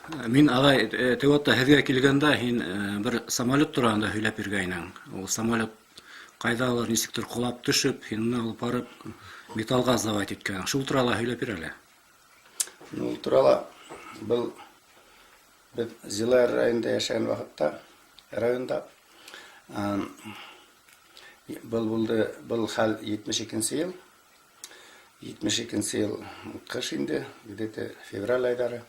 Мин, ағай, теге ваҡытта һеҙгә килгәндә һин бер самолет тураһында һөйләп биргәйнең. Ул самолет ҡайҙалыр нисектер ҡолап төшөп, һин уны алып барып металлға сдавать иткән. Шул турала һөйләп бир әле. Ул турала был беҙ Зилайыр районында йәшәгән ваҡытта, районда был булды, был хәл 72 йыл. 72 йыл ҡыш инде, где-то февраль айҙары.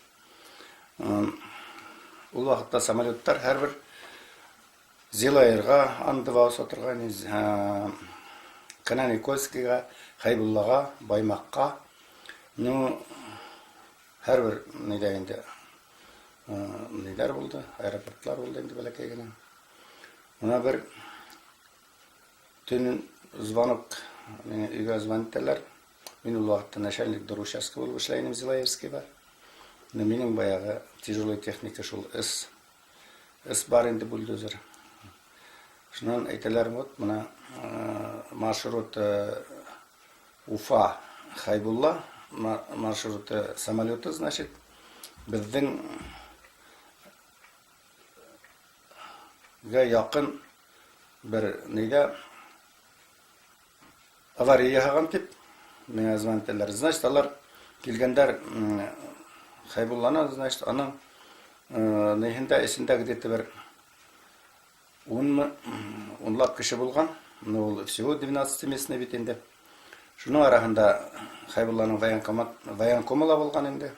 Ул ваҡытта самолеттар һәрбер Зилайырға Ан-2 оса торғайны, Кананикольскийға, Хәйбуллаға, Баймаҡҡа. Ну, һәрбер нидә инде ниләр булды, аэропортлар булды инде бәләкәй генә. Мына бер төнен звонок, миңа өйгә звонить итәләр. Мин ул вакытта начальник дор участка булып эшләй идем Зилаевскийда. Но минең баягы тяжелый техника шул С С бар инде бульдозер. Шуннан әйтәләр, вот мына маршрут Уфа Хайбулла маршруты самолеты, значит, безнең гә якын бер нидә авария яһаган дип миңа звонить итәләр. Значит, алар килгәндәр Хәйбулланы, значит, аның нихендә эчендә где-то бер унмы, унлап кеше булган. Ну, ул всего 12 местный бит инде. Шуның араһында Хәйбулланың военкомат, военкомы ла булган инде.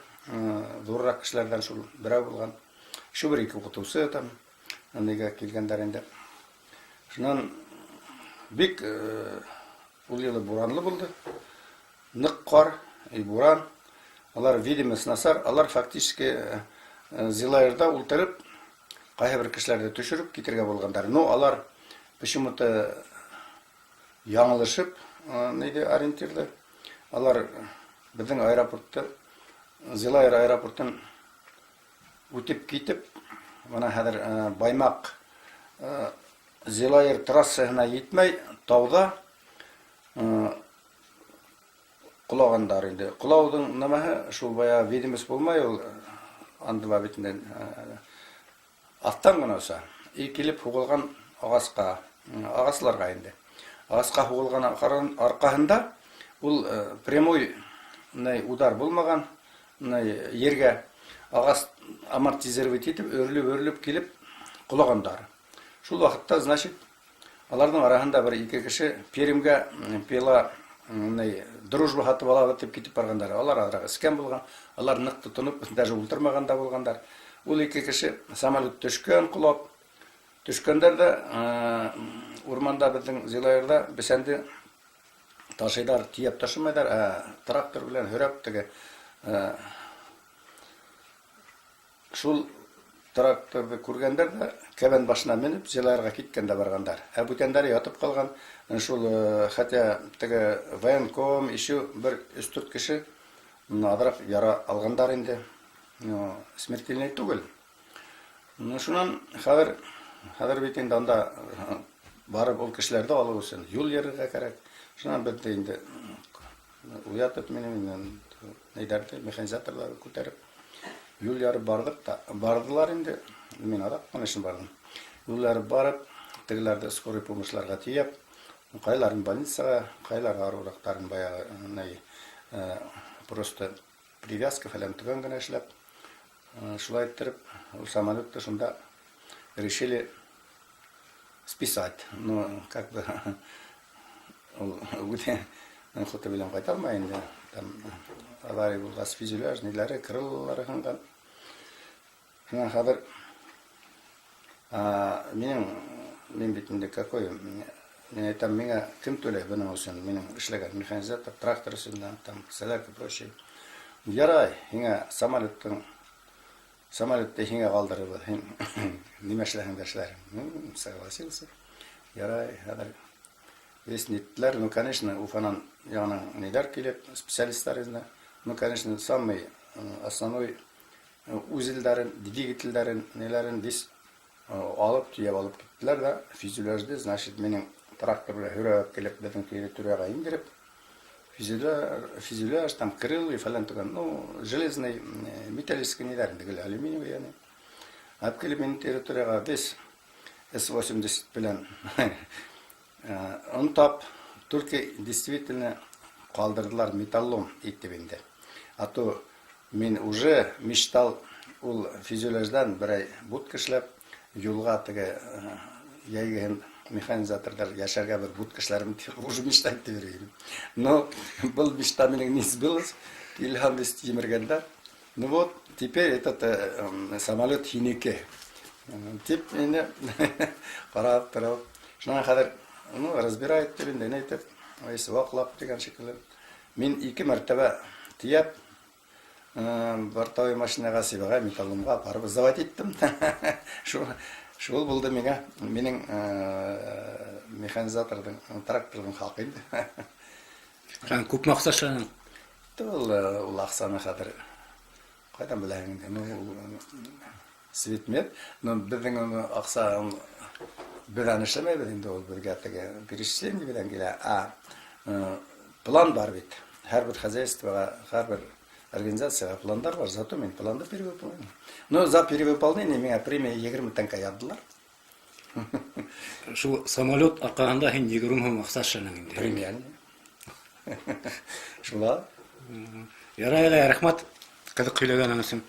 Ҙурыраҡ кешеләрҙән шул берәү булган. Шу бер ике уҡытыусы там нигә килгәндәр инде. Шунан бик ул йылы буранлы булды. Ныҡ ҡар, и буран. Алар видимость насар, алар фактически Зилайырҙа ултырып, ҡайһы бер кешеләрҙе төшөрөп китергә булғандар. Но алар почему-то яңылышып нейҙе ориентирҙы. Алар беҙҙең аэропортты, Зилайыр аэропортын үтеп китеп, мына хәҙер Баймаҡ Зилайыр трассаһына етмәй, тауҙа ҡолағандар инде. Ҡолауҙың нәмәһе шул бая видимость булмай, ул Ан-2 бит инде аҫтан ғына оса. И килеп һуғылған ағасҡа, ағасларға инде. Ағасҡа һуғылған арҡаһында ул прямой удар булмаған, ергә ағас амортизировать итеп, өрөлөп-өрөлөп килеп ҡолағандар. Шул ваҡытта, значит, аларҙың араһында бер ике кеше Пермгә пила «Дружба» һатып алабыҙ тип китеп барғандар. Алар аҙыраҡ эскән булған, алар ныҡ тотоноп, даже ултырмаған да булғандар. Ул ике кеше самолет төшкән, ҡолап төшкәндәр ҙә урманда беҙҙең Зилайырҙа бесәнде ташыйҙар, тейәп ташымайҙар, ә трактор белән һөрәп теге шул тракторҙы күргәндәр ҙә кәбән башына менеп Зилайырға киткән дә барғандар. Ә бүтәндәре ятып ҡалған, шул хотя теге военком еще бер өс-дүрт кеше аҙыраҡ яра алғандар инде. Но смертельный түгел. Ну, шунан хәҙер бит инде анда барып ул кешеләрҙе алыу өсөн юл йөрөргә кәрәк. Шунан беҙ инде уятып мине инде нейҙәрҙе, механизаторҙарҙы күтәреп юл ярып барҙыҡ та, барҙылар инде. Мин аҙаҡ, конечно, барҙым. Юл ярып барып, тегеләрҙе скорый помощьларға тейәп, ҡайларын больницаға, ҡайлары арыуыраҡтарын баяғы ни, просто привязка фәлән төгән генә эшләп, шулай иттереп, ул самолетты шунда решили списать. Ну, как бы ул үҙе хоты белән ҡайта алмай инде. Там авария булғас, фюзеляж, ниләре, крылолары һынған. Шунан хәҙер минең мин бит инде какой, мин әйтәм, миңә кем түләй бының өсөн, минең эшләгән механизатор, трактор өсөн, там, солярка, прочее. Ярай, һиңә самолетты һиңә ҡалдырырбыҙ, һин нимә эшләһәң дә эшләрһең. Ну, согласился. Ярай, хәҙер весь ниттеләр. Ну, конечно, Уфанан яңынан ниләр килеп, специалистлар инде. Ну, конечно, самый основной узелдарын, двигательдәрен, ниләрен весь алып, төйәп алып киттеләр ҙә, фюзеляжды, значит, минең трактор белән һөрәп килеп, беҙҙең территорияға индереп, фюзеляж, там, крылья, фәлән төгән, ну, железный Металлический ниләр инде, гел алюминиевый яни. Алып килеп минем территориягә весь С-80 белән онтап, только действительно калдырдылар металлом итеп инде. А то мин уже мечтал ул фюзеляждан берәй будка эшләп, юлга теге йәйгеһен механизаторлар яшәргә бер будка эшләрмен дип уже мечта итеп йөри идем. Но был мечта минең не сбылась, Илһам весь җимергәннәр. Ну вот, теперь этот самолет һинеке. Дип инде карап торып. Шуннан хәзер, ну, разбирает дип инде, әйтеп, весь ваклап дигән шикелле. Мин ике мәртәбә төяп, бортовой машинага Сибагай металломга барып сдавать иттем. Шул, шул булды миңа, минең механизаторның, тракторның хакы инде. Һәм күпме акча эшләдең? Ул, ул акчаны хәзер кайдан беләһең инде? Ну, ул цветмет, но безнең аны акча без аны эшләмәйбез инде, ул безгә теге перечисление белән килә. А план бар бит. Һәрбер хозяйствога, һәрбер организациягә пландар бар, зато мин планды перевыполнение. Но за перевыполнение миңа премия 20 тәңкә яздылар. Шул самолет аркаһында һин 20 мең акча эшләнең инде. Премиальный. Шулай. Ярай, рәхмәт. Кызык сөйләгәнең өчен.